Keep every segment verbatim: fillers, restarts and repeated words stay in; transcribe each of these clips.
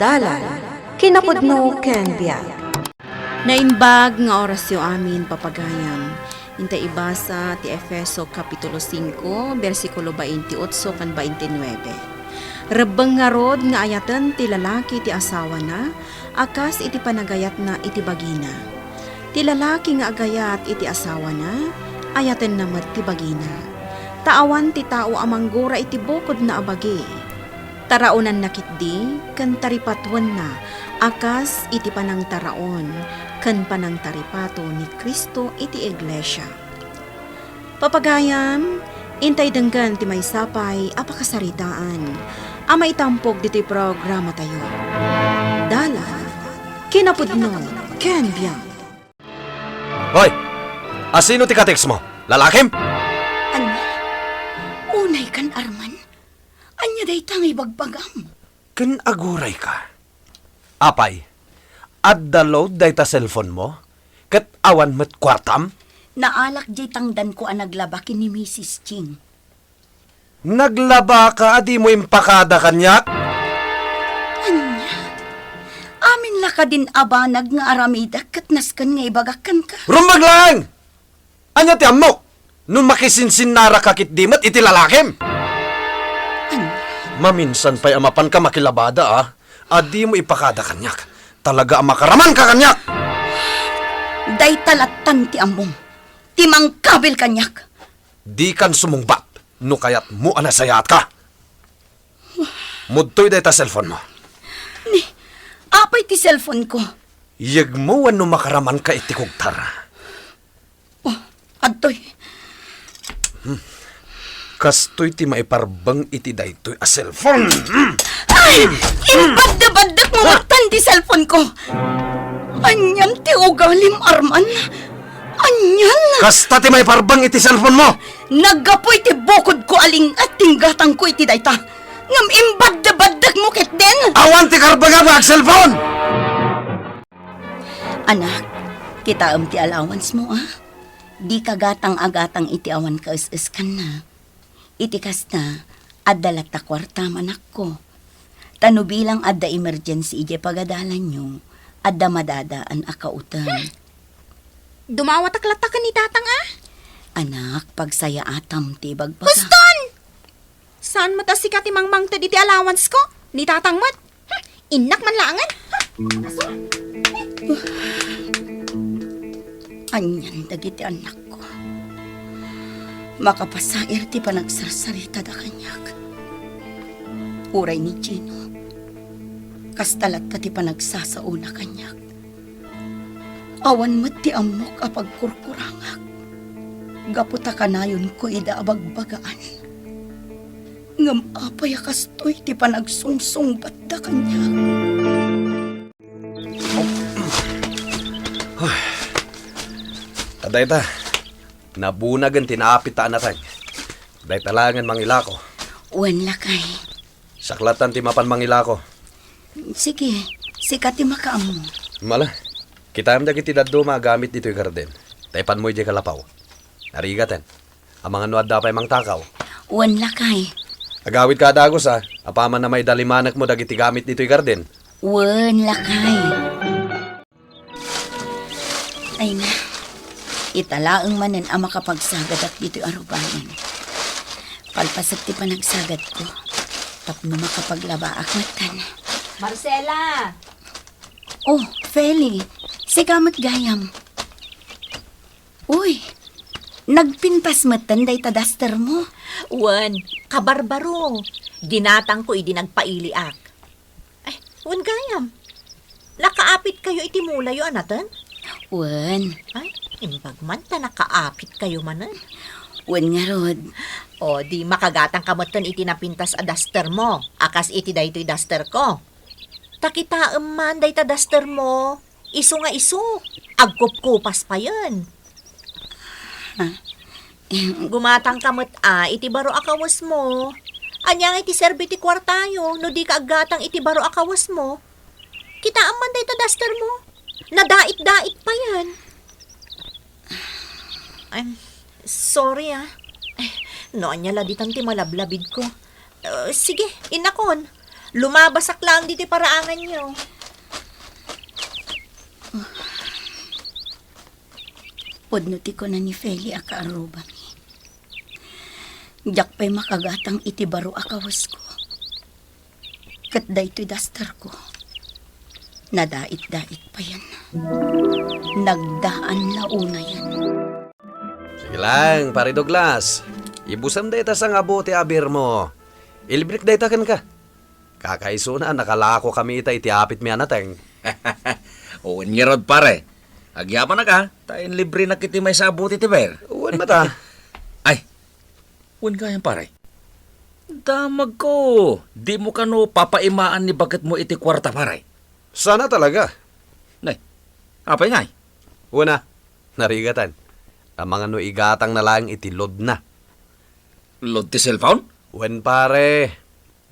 Dalan, kinapudno ken biag. Naimbag nga orasyo amin, papagayam. Inta ibasa ti Efeso Kapitulo singko, bersikulo baintiotso ken baintinuebe. Rebbeng ngarud nga ayaten ti lalaki ti asawana, a kas iti panagayatna iti bagina. Ti lalaki nga agayat iti asawana, ayatenna met ti bagina. Ta awan ti tao a manggura iti bukodna a bagi. Taraonanna ketdi ken taripatuenna a kas iti panangtaraon ken panangtaripato ni Cristo iti iglesia. Papagayam, intay denggen ti maysa pay a pakasaritaan a maitampog ditoy programatayo. Dalan, kinapudno, ken biag. Hoy! Asino ti ka-text mo? Lalakim? Ania? Unay kan Arman? Ania dayta nga ibagbagam? Ken aguray ka. Apay, adda load dayta cellphone mo? Ket awan met kuartam? Naalak diay tangdanko a naglaba ken ni Misis Ching. Naglaba ka a dimo impakada kaniak? Ania? Amin la kadin a banag nga aramidek ket nasken nga ibagak kenka. Rumbeng laeng! Ania ti ammok? No makisinsinnara ka ketdi met iti lalakim? Ania? Maminsan pay a mapanka makilabada, a, a dimo ipakada kaniak. Talaga a makaraman ka kaniak! Dayta lattan ti ammom. Ti mangkabil kaniak. Dikan sumungbat no kayatmo a nasayaat ka. Mudtoy dayta cellphone mo. Ni, apay ti cellphone ko? Yegmo wenno makaraman ka iti kugtar. Oh, adtoy. Kastoy ti maiparbeng iti daytoy a cellphone. Ay! Imbaddebaddek mo metten ti cellphone ko! Anian ti ugalim, Arman? Anian? Kasta ti maiparbeng iti cellphone mo! Naggapu iti bukod ko a ling-et ti inggatang ko iti dayta. Ngem imbaddebaddek mo ketdin! Awan ti karbengam nga ag-cellphone! Anak, kitaem ti allowance mo, a? Dika gatang a gatang iti awan kaes-eskanna. Iti kasta, adda latta kuartam, anakko. Ta no bilang adda emergency idiay pagadalanyo, adda madadaan a kauten. Hmm. Dumawatak latta ken ni Tatang, a? Anak, pagsayaatam ti ibagbaga. Huston! Saan met a sika ti mangmangted iti allowance ko? Ni Tatang met. Hmm, innak man laengen. Anian dagiti annakko? Makapasair ti panagsarsaritada kaniak. Uray ni Gino, kasta latta ti panagsasaona kaniak. Awan met ti ammok a pagkurkurangak gapu ta kanayonko ida a bagbagaan. Ngem apay a kastoy ti panagsungsungbatda kaniak? Adda ita, nabunagen ti naapitta a nateng. Dayta laengen mangilako. Wen, lakay. Saklatan ti mapan mangilako. Sige, sika ti makaammo. Mala, kitaem dagiti dadduma a gamit ditoy garden. Ta ipanmo idiay kalapaw. Narigaten. Amangan no adda pay mangtakaw. Wen, lakay. Agawidka a dagus, a. Apaman a maidalimanekmo dagiti gamit ditoy garden. Wen, lakay. Ay na, ita laeng manen a makapagsagadak ditoy arubayan. Palpasek ti panagsagadko tapno makapaglabaak metten. Marcela! Oh, Feli, sika met gayam. Uy, nagpintas metten dayta duster mo? Wen, kabarbaro. Dinatangko idi nagpailiak. Ay, wen gayam. Nakaapitkayo iti mulayo a nateng? Wen. Ay, imbag man ta nakaapitkayo manen. Wen ngarud. O, di makagatangka metten iti napintas a duster mo, a kas iti daytoy duster ko. Ta kitaem man dayta duster mo, isu nga isu, agkupkupas payen. Ha? Gumatangka met a iti baro a kawesmo. Ania nga iti serbi ti kuartayo no dika aggatang iti baro a kawesmo? Kitaem man dayta duster mo. Nadait-dait payen. Ay, sorry, a. Ay, no ania la ditan ti malablabidko. Uh, sige, innakon. Lumabasak laeng ditoy paraanganyo. Pudno ti kuna ni Feli a kaarrubami. Diak pay makagatang iti baro a kawesko. Ket daytoy dasterko, nadait-dait payen. Nagdaan la unayen. Sige lang, Pare Douglas. Ibusem dayta sangabote a beer mo. Ilibrek dayta kenka. Kakaisuna, nakalako kami ita iti apitmi a nateng. Wen ngarud, pare. Agyamanak a, ta inlibrenak iti maysa a bote ti beer. Wen met a. Ay, wen gayam, pare. Damagko, dimo kano papaimaan ni baketmo iti kuarta, pare? Saan a talaga. Nay, apay ngay? Wen a, narigatan. Amangan no igatangna laeng iti loadna. Load ti cellphone? Wen, pare.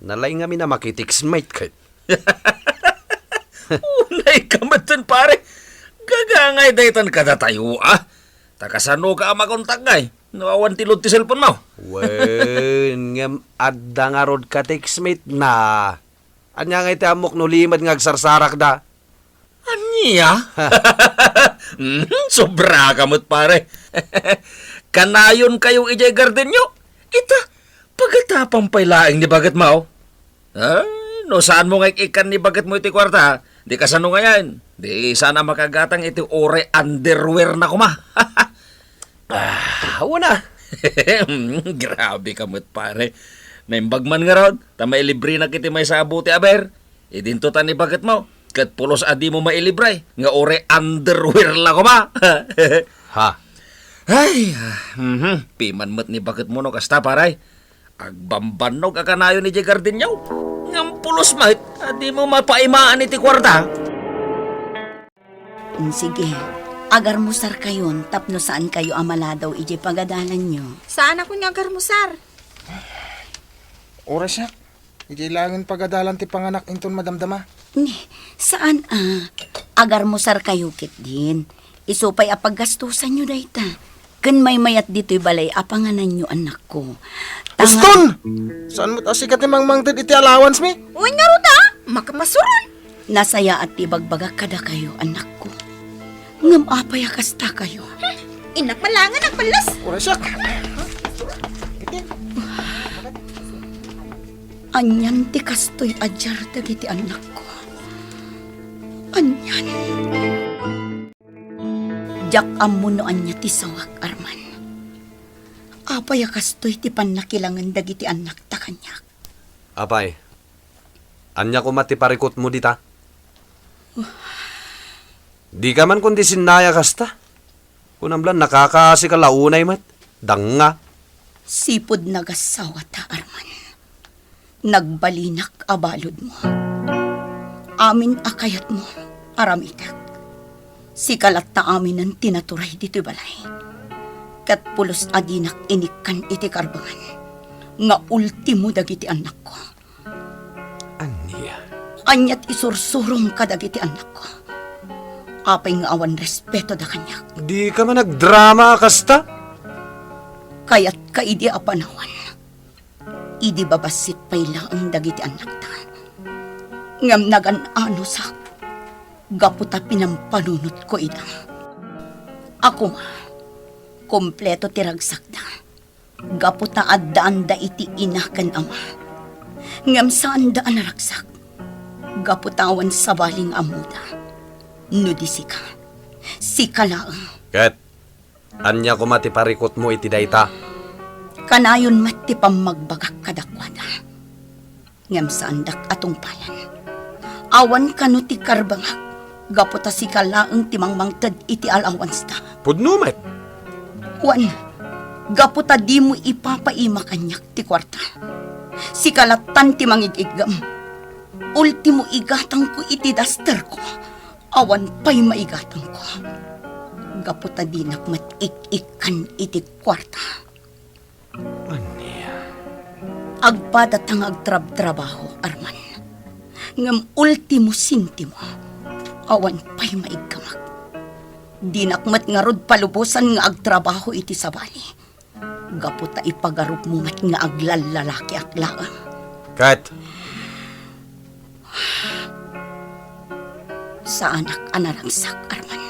Nalaing ngamin a makitext met ket. Unay ka metten, pare. Gagangay daytan kadatayo, a. Ta kasanoka a makontak ngay no awan ti load ti cellphone mo? Wen, ngem adda ngarud ka-text met na. Ania ngay ti ammok no limed nga agsarsarakda? Ania? Hmm, sobra ka met, pare. Kanayon kayo idiay gardenyo. Ita, pagatapan pay laeng ni baget mo. Ay, no saan mo nga ik-ikkan ni baget mo iti kuarta, di kasano ngayen? Di sana makagatang iti uray underwear na koma. Ah, awan a. Grabe ka met, pare. Naimbag man ngarud, ta mailibrenak iti maysa a bote a beer. Idinto ta ni baget mo, ket pulos a dimo mailibre, nga uray underwear la koma. Ha? Ay, ah, mhm. Piman met ni baget mo no kasta, pare. Agbambannog a kanayon idiay gardenyo. Ngem pulos met a dimo mapaimaan iti kuarta. Mm, sige. Agarmusarkayon tapno saankayo a maladaw idiay pagadalanyo. Saanakon nga agarmusar. Oras siak. Idiay laengen pagadalan ti panganak inton madamdama. Ni, saan a. Agarmusarkayo ketdin. Isu pay a paggastosanyo dayta. Ken maymayat ditoy balay a pangananyo, annakko. Tanga- Uston! Saan met a sika ti mangmangted iti allowance mi? Wen ngarud a, makapasuron. Nasayaat ti ibagbagak kadakayo, annakko. Ngem apay a kastakayo? Hmm, innak man laengen agballas. Oras siak. Anian ti kastoy a diar dagiti annakko? Anian? Diak ammo no ania ti sawak, Arman. Apay a kastoy ti pannakilangen dagiti annakta kaniak? Apay, ania koma ti parikutmo dita? Dika man kundi sinnaya kasta? Kunam la, nakakaasika la unay met. Danga. Sipud nagasawata, Arman. Nagbalinak a baludmo. Amin a kayatmo, aramidek. Sika latta aminen ti naturay ditoy balay. Ket pulos a dinak inikkan iti karbengan nga ultimo dagiti annakko. Ania? Ania ti isursurom kadagiti annakko? Apay nga awan respetoda kaniak? Dika man agdrama a kasta? Kayatka idi a panawan. Idi babassit pay laeng dagiti annakta. Ngem nagan-anosak gapu ta pinampanunotko ida. A koma, kompleto ti ragsakda gapu ta addaanda iti ina ken ama. Ngem saanda a naragsak gapu ta awan sabali nga ammoda. No di sika, sika laeng. Ket ania koma ti parikutmo iti dayta? Kanayon met ti pammagbagak kadakuada. Ngem saandak a tungpalan. Awan kano ti karbengak, gapu ta sika laeng ti mangmangted iti allowance-da. Pudno met. Wen, gapu ta dimo ipapaima kaniak ti kuarta. Sika lattan ti mangig-iggem. Ultimo igatangko iti dasterko. Awan pay maigatangko. Gapu ta dinak met ik-ikkan iti kuarta. Ania? Agpadata nga agtrabtrabaho, Arman. Ngem ultimo sentimo, awan pay maiggamak. Dinak met ngarud palubosan nga agtrabaho iti sabali. Gapu ta ipagarupmo met nga aglallalakiak laeng. Ket Saanak a naragsak, Arman.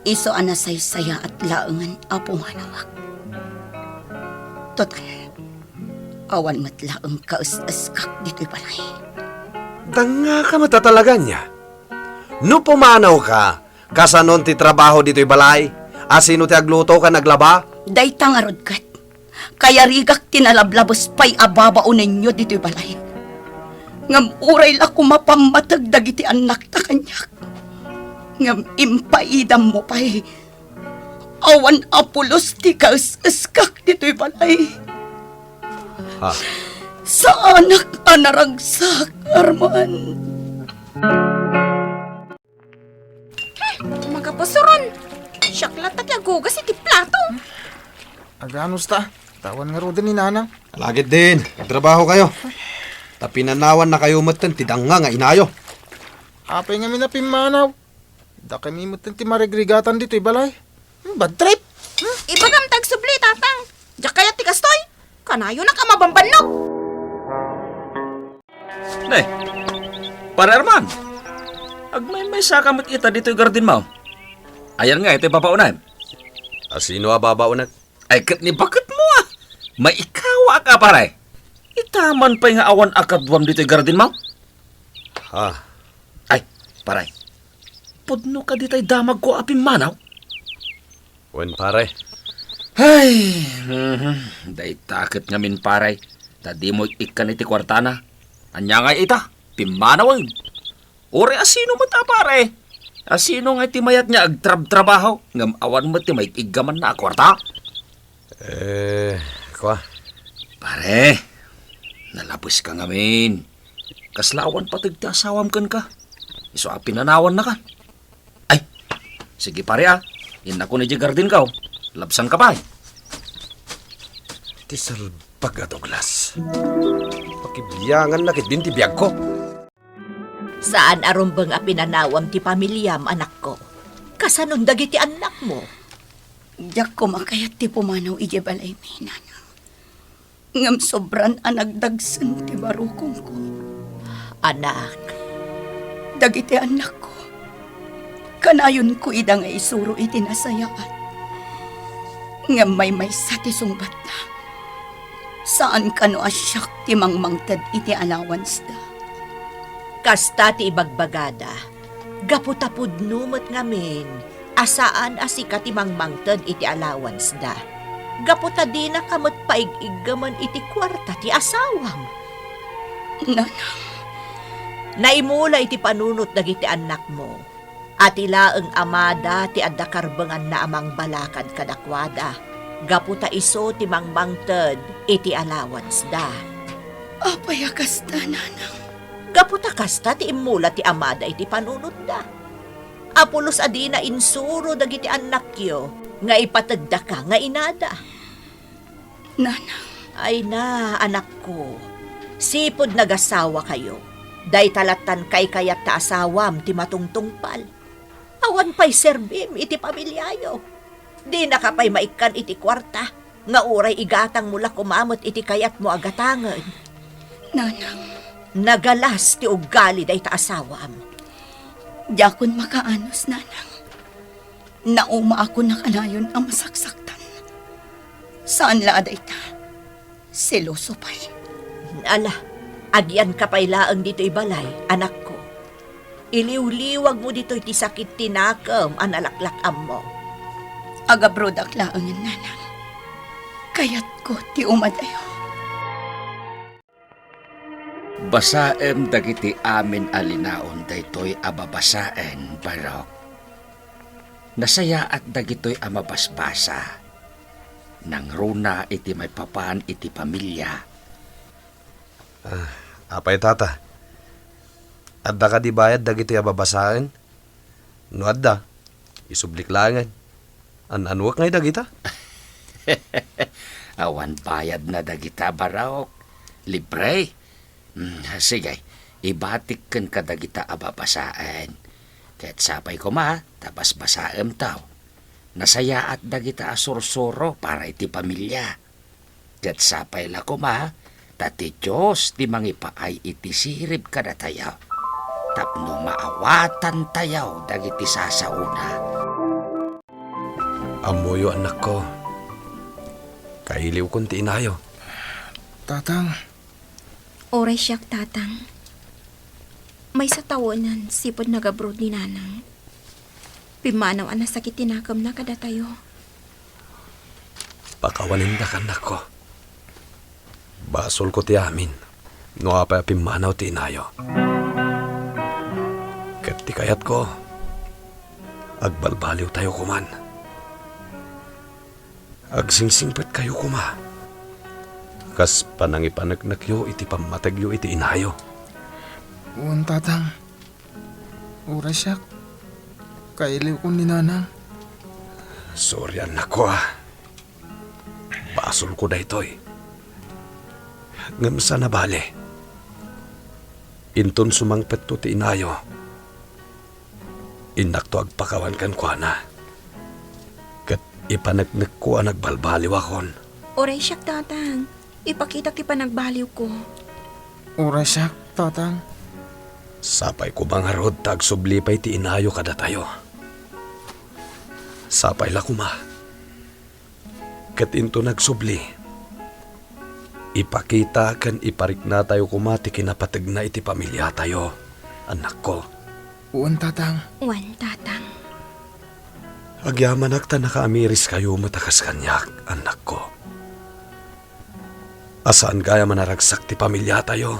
Isu a nasaysayaat laengen a pumanawak. Total, awan met laeng kaes-eskak ditoy balay. Dangngaka met a talaga ania? No pumanawka, kasanon ti trabaho ditoy balay? Asino ti agluto ken aglaba? Dayta ngarud ket, kayarigak ti nalablabes pay a babaonenyo ditoy balay. Ngem uray la koma pammateg dagiti annakta kaniak, ngem impaidammo pay. Awan a pulos ti kaes-eskak ditoy balay. Ha? Saanak a naragsak, Arman. Makapusuron! Siak latta ti agugas iti plato. Aganos ta? Tawan ngaruden ni Nanang. Alagidin, agtrabahokayo. Ta pinanawannakayo metten ti dangngak nga inayo. Apay ngamin a pimmanaw? Dakami metten ti marigrigatan ditoy balay. Hmm, bad trip. Hmm? Ibagam ta agsubli, Tatang. Diak kayat ti kastoy. Kanayonak a mabambannok. Ne, Pare Arman, agmaymaysa ka met ita ditoy gardinmo. Ayan nga iti babaonem. Asino a babaonek? Ay, ket ni baketmo a. Maikawa ka, pare. Ita man pay nga awan a kaduam ditoy gardinmo? Ha? Ay, pare. Pudno ka ditay damagko a pimmanaw? Wen, pare. Ay, mhm. Dayta ket ngamin, pare. Ta dimo ikkan iti kuartana. Ania nga ita? Pimmanawen. Uray asino met a, pare? Asino nga ti mayat nga agtrabtrabaho ngem awan met ti maig-iggamanna a kuarta? Eh, kua. Pare, nalabes ka ngamin. Kasla awan pateg ti asawam kenka. Isu a pinanawannakan. Ay, sige pare a. Innakon idiay gardinko. Labsanka pay. Ti salbag a Douglas. Pakibianganna ketdin ti biagko. Saan a rumbeng a pinanawam ti pamiliam, anakko. Kasanon dagiti annakmo? Diak koma kayat ti pumanaw idiay balaymi, nanang. Ngem sobran a nagdagsen ti barukongko. Anak. Dagiti annakko, kanayonko ida nga isuro iti nasayaat. Ngem maymaysa ti sungbatda. Saan kano a siak ti mangmangted iti allowanceda. Kasta ti ibagbagada, gapu ta pudno met ngamin a saan a sika ti mangmangted iti allowanceda. Gapu ta dinaka met paig-iggaman iti kuarta ti asawam. Nanang. Naimula iti panunot dagiti annakmo. A ti laeng amada ti adda karbenganna a mangbalakad kadakuada, gapu ta isu ti mangmangted iti allowanceda. Apay a kasta, nanang? Gapu ta kasta ti immula ti amada iti panunotda. A pulos a dina insuro dagiti annakyo nga ipategdaka nga inada. Nanang. Ay na, anakko. Sipud nagasawakayo, dayta lattan kaykayat ta asawam ti matungtungpal. Awan pay serbim iti pamiliayo. Dinaka pay maikkan iti kuarta nga uray igatangmo la koma met iti kayatmo a gatangen. Nanang. Nagalas ti ugali dayta asawam. Diakon makaanus, nanang. Naumaakon a kanayon a masaksaktan. Saan la a dayta. Seloso pay. Ala, agyanka pay laeng ditoy balay, anakko. Iliwliwagmo ditoy ti sakit ti nakem a nalaklak-ammo. Agabrodak laengen, nanang. Kayatko ti umadayo. Basaem dagiti amin a linaon daytoy a babasaen, Barok. Nasayaat dagitoy a mabasbasa. Nangruna iti maipapan iti pamilia. Ah, apay, tata? Adda kadi bayad dagitoy a babasaen? No adda, isublik laengen. An-anuek ngay dagita? Awan bayadna dagita, Barok. Libre. Mm, sige, ibatik kenka dagita a babasaen. Ket sapay koma ta basbasaemto. Nasayaat dagita a sursuro para iti pamilia. Ket sapay la koma Ta ti Dios ti mangipaay iti sirib kadatayo, tapno maawatantayo dagiti sasaona. Ammoyo, annakko. Kailiwkon ti inayo. Tatang. Uray siak, Tatang. Maysa taonen sipud nag-abroad ni Nanang. Pimmanaw a nasakit ti nakemna kadatayo. Pakawanendak, annakko. Basolko ti amin no apay a pimmanaw ti inayo. Ket ti kayatko, agbalbaliwtayo koman. Agsingsingpetkayo koma kas panangipaneknekyo iti pammategyo iti inayo. Wen, Tatang. Uray siak. Kailiwkon ni Nanang. Sorry, annakko, a. Basolko daytoy. Ngem saan a bale. Inton sumangpetto ti inayo, innakto agpakawan kenkuana. Ket ipaneknekko a nagbalbaliwakon. Uray siak, Tatang. Ipakitak ti panagbaliwko. Uray siak, Tatang. Sapay koma ngarud ta agsubli pay ti inayo kadatayo. Sapay la koma. Ket inton agsubli, ipakita ken ipariknatayo koma ti kinapategna iti pamiliatayo, annakko. Wen, Tatang. Wen, Tatang. Agyamanak ta nakaamiriskayo met a kas kaniak, annakko. A saan gayam a naragsak ti pamiliatayo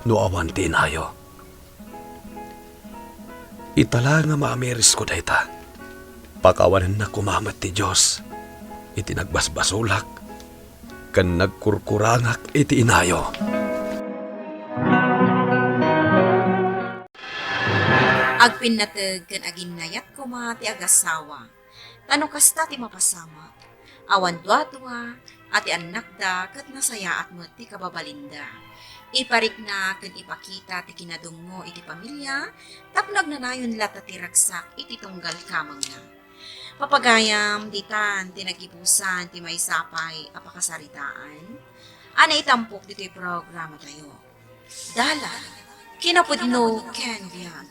no awan ti inayo. Ita la nga maamirisko dayta. Pakawanennak koma met ti Dios iti nagbasbasolak ken nagkurkurangak iti inayo. Agpinnateg ken aginnayat koma ti agasawa. Ta no kasta ti mapasamak, awan duadua a ti annakda ket nasayaat met ti kababalinda. Iparikna ken ipakita ti kinadungngo iti pamilia tapno agnanayon latta ti ragsak iti tunggal kamengna. Papagayam, ditan ti nagibusan ti maysa pay a pakasaritaan a naitampok ditoy programatayo. Dalan, kinapudno ken biag.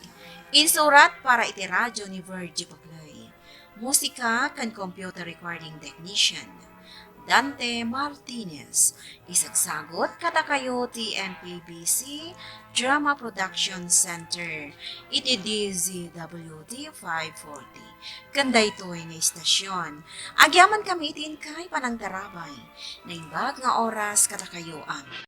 Insurat para iti radyo ni Virgie Paclay. Musika ken computer recording technician, Dante Martinez. Isagsagut kadakayo ti M P B C Drama Production Center iti D Z W T five forty. Ken daytoy nga istasyon, agyamankami iti inkay panangtarabay. Naimbag nga oras kadakayo a